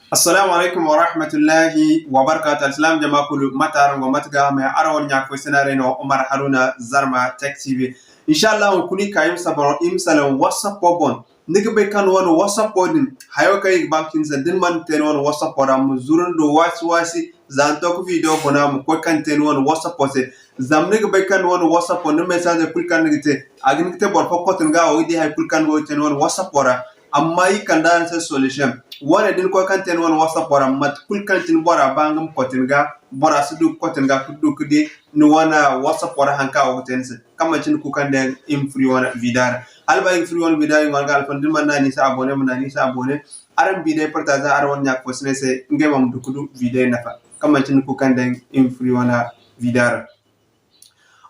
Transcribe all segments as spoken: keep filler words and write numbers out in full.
Assalamu alaikum wa rahmatullahi wa barakatuh. Alsilaam jama kulu, mate araŋ go, mate ga me? Araŋ wane ɲa fo sinaray no, Umar Haruna, Zarma Tech T V. Insha Allah, hunkuna i ka i ma saba, i ma salaŋ WhatsApp boŋ. Ni ga bay kaŋ ni wane WhatsApp din, hayo kaŋ i ga ba ka ni se, da ni mana te ni wane WhatsApp ra, ma zuru ni do waasi waasi, za ni to ka video guna, ma koy kaŋ te ni wane WhatsApp se. Zama ni ga bay kaŋ ni wane WhatsApp, ni message kulu kaŋ ni ga te, a ga hin ga te boro fo kotin ga, wo ga di hay kulu kaŋ ni go ga te ni wane WhatsApp ra. Amma i kande araŋ se solution. Wane da ni koy kaŋ te ni wane WhatsApp ra, mate kulu kaŋ cine bora ba nga ma kotin ga, bora si du ka kotin ga ka du ka di ni wane WhatsApp ra haŋ kaŋ a go ga te ni se. Kaŋ manci ni kuukandiyaŋ i ma furo i wane vida ra. Hala ba i ga furo i wane vida ra, i wane ga alfan da ni mana naŋ a ni se abonné, ma naŋ a ni se abonné. Araŋ ma bi day partager araŋ wane ɲa fo sinaray se, ngey mo ma du ka du video nafa. Kaŋ manci ni kuukandiyaŋ i ma furo i wane vida ra.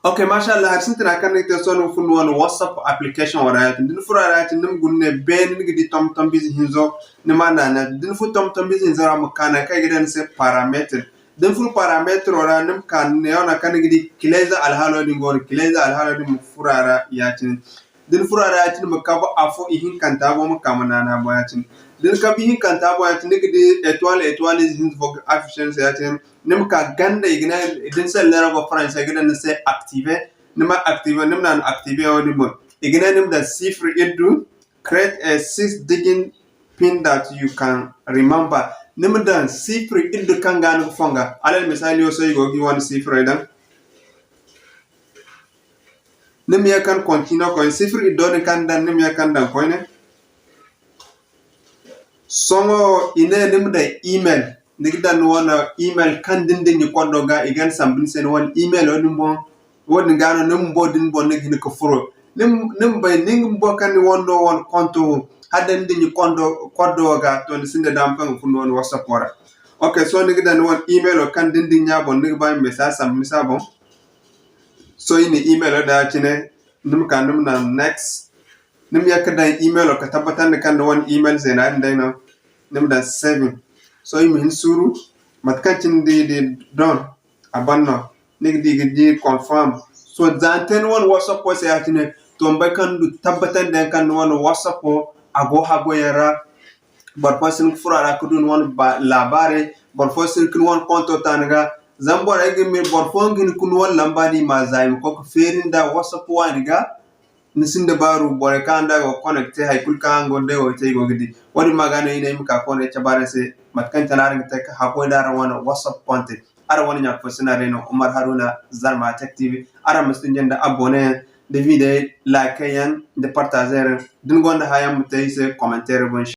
Ok, masha Allah, hari sintina kaŋ ni ga te sohõ ni ma furo ni wane WhatsApp application wo ra ya-cine. Da ni furo a ra ya-cine, ni ma guna ne beene ni ga di tomtom ize hinzo, ni ma naana. Da ni furo tomtom ize hinzo ra, ma ka naŋ kaŋ i ga ne ni se paramètre. Da ni furo paramètre wo ra, ni ma ka neewo naŋ kaŋ ni ga di kilayze alhaalo din go no, kilayze alhaalo din ma furo a ra ya-cine. Da ni furo a ra ya-cine, ma kabu afo ihinkanta boŋ, ma ka ma naana boŋ ya-cine. Da ni kabu ihinkanta boŋ ya-cine, ni ga di étoile, étoile ize hinza fo ga afficher ni se ya-cine. Ni ma ka ganda, i ga ne, da ni cellulaire go français, i ga daŋ ni se activer. Ni ma activer, ni ma naana activer wo-din boŋ. I ga ne ni ma daŋ sifir iddu, create a six digit pin that you can remember. Ni ma daŋ sifir iddu kaŋ ga ni ga fonga. Alal misali, wo sohõ i go ga i wane sifiray daŋ. Ni ma ye ka ni continue koyne, sifir iddo din kaŋ ni daŋ, ni ma ye ka ni daŋ koyne. Sohõ i ne ni ma daŋ email, ni ga daŋ ni wane email kaŋ da ni dinya koddo ga, i ga ni sambu ni se ni wane email wo-din boŋ. Wo-din ga no ni bumbo da ni boŋ ni ga hin ka furo. Ni ma, ni ma bay, ni bumbo kaŋ ni wane no wane konto wo, hala da ni dinya koddo, koddo wo ga, to, ni sinda daama kaŋ ga furo ni wane WhatsApp wo ra. Ok, sohõ ni ga daŋ ni wane email wo kaŋ da ni dinya boŋ, ni ga ba i ma message sambu ni se a boŋ. Sohõ i na email wo daŋ ya-cine, ni ma ka ni ma naŋ next. Ni ma ye ka daŋ email ka tabbatandi kaŋ ni wane email zeena din day no. Ni ma daŋ saving. Sohõ i ma hin suuru, mate kaŋ cine ni di, di done, a ban no. Ni ga di ga di confirm. Sohõ za ni te ni wane WhatsApp wo se ya-cine, to, ma bay kaŋ ni du tabbatandi yaŋ kaŋ ni wane WhatsApp wo, a go haggoyaŋ ra. Boro fo si hin ka furo a ra ka du ni wane ba-, laabaarey, boro fo si hin ka ni wane konto ta ni ga. Zama borey ga hin, boro fo nga hin ka ni wane lamba di ma za, i ma koy ka feeri nda WhatsApp waani ga. Ni sinda baaru, borey kaŋ araŋ da go ga connecté, hay kulu kaŋ araŋ go ga day wo te, i go ga di. Wo-din ma ga no i ne ay ma ka kooney cabe araŋ se, mate kaŋ cine araŋ ga te ka haggoy nda araŋ wane WhatsApp konte. Araŋ wane ɲa fo sina day no, Umar Haruna, Zarma Tech T V. Araŋ ma si tinje nda abonné yaŋ, da vidéo like yaŋ, da partager yaŋ. Da ni gonda hayaŋ, ma te ay se commentaire boŋ.